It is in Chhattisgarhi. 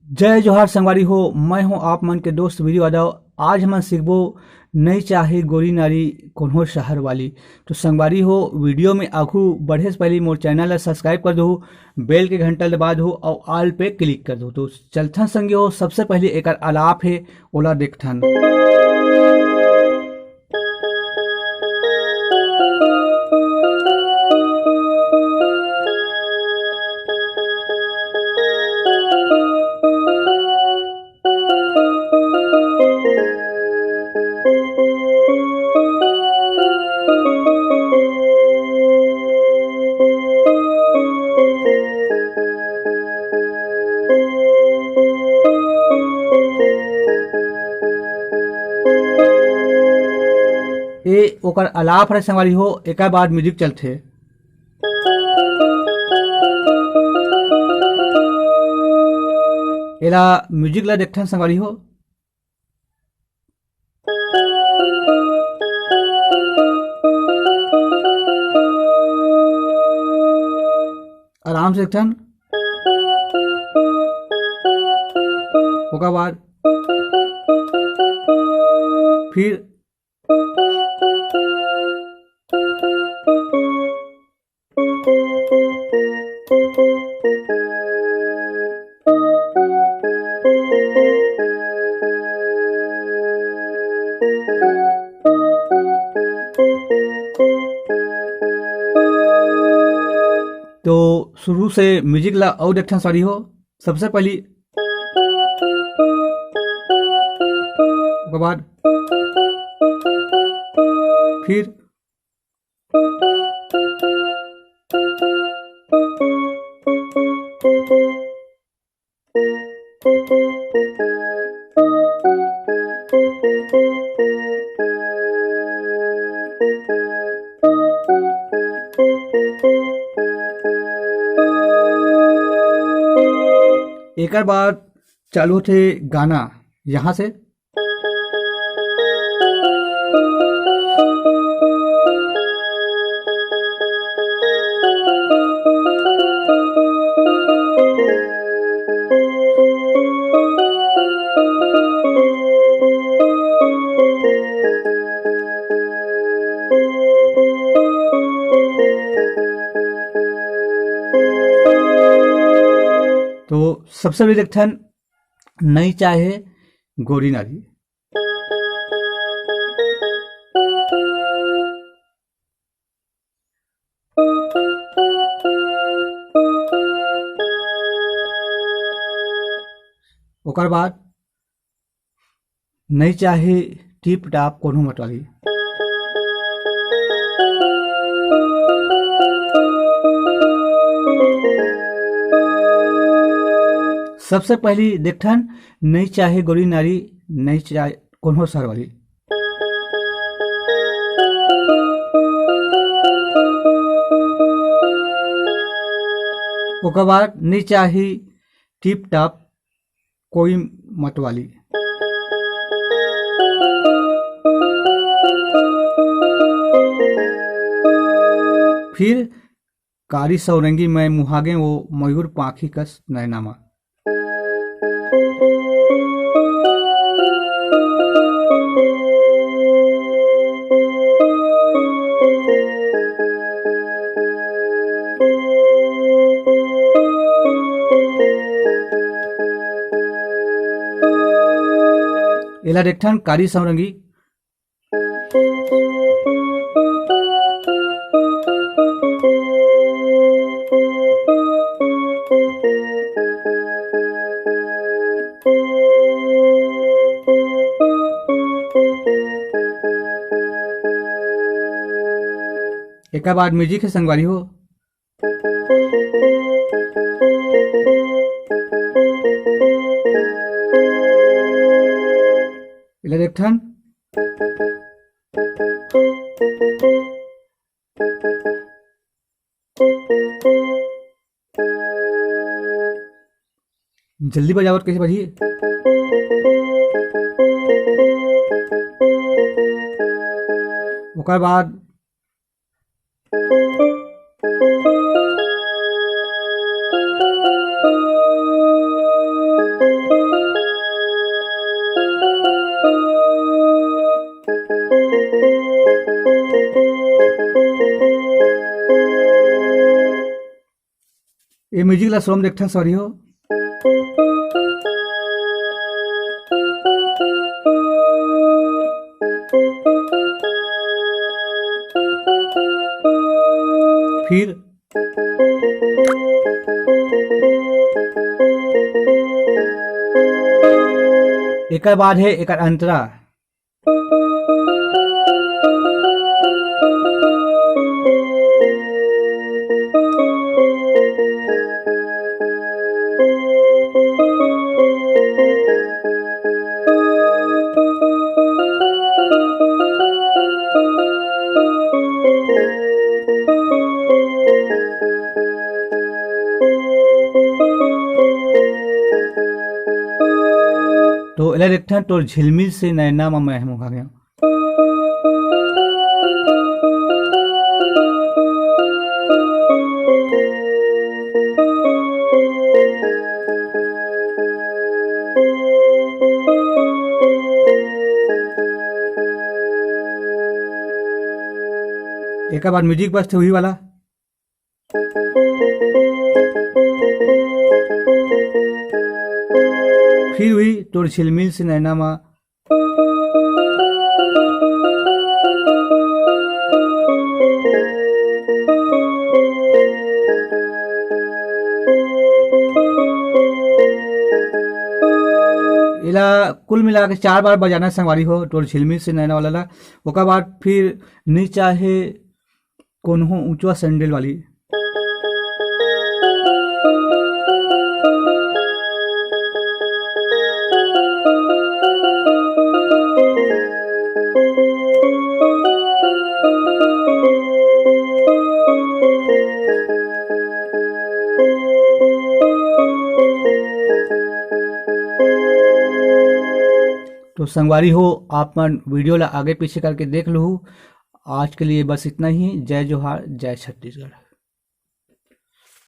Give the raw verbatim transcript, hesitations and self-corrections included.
जय जोहार संगवारी हो, मैं हूं आप मन के दोस्त वीरू यादव। आज हमन सीखबो नई चाहे गोरी नारी कोनो शहर वाली। तो संगवारी हो, वीडियो में आगू बढ़े से पहले मोर चैनल ला सब्सक्राइब कर दो, बेल के घंटा दबा दो और ऑल पे क्लिक कर दो। तो चलथन संगी हो, सबसे पहले एकर आलाप है, ओला देखथन। ए ओकर आलाप हरे संगवारी हो, एकर बाद म्यूजिक चलथे। एला म्यूजिक ला देखथन संगवारी हो। आराम से देखथन। ओकर बाद फिर तो शुरू से म्यूजिक ला अउ देखथन संगवारी हो। सबसे पहली ओकर बाद फिर एकर बाद चालू होथे गाना यहाँ से। तो सबसे पहले देखथन नई चाहे गोरी नारी। ओकर बाद नई चाहे टिप टाप कोनो मतवाली। सबसे पहली देखथन नई चाहे गोरी नारी, नई चाहे कोनो शहर वाली। ओकर बाद नई चाहे टिप टाप कोई मतवाली। फिर कारी सौरंगी मैं मुहागे वो मयूर पाखी कस नैना मा। एला देखथन कारी सौरंगी। एकर बाद म्यूजिक है संगवारी हो। एला देखथन। जल्दी बजावत कैसे बजी? ओकर बाद ये म्यूजिक ला स्लो में देखथन सॉरी हो। फिर एकर बाद है एकर अंतरा। तो एला देखथन, तोर झिलमिल से नैना म मैं मोहा गया। एकर बाद म्यूजिक बजथे वही वाला। फिर वही तोर झिलमिल से नैना मा। एला कुल मिला के चार बार बजाना संगवारी हो, तोर झिलमिल से नैना वाला ला। ओकर बाद फिर नी चाहे कोनो ऊंचवा सैंडल वाली। तो संगवारी हो, आप मन वीडियो ला आगे पीछे करके देख लहू। आज के लिए बस इतना ही। जय जोहार, जय छत्तीसगढ़।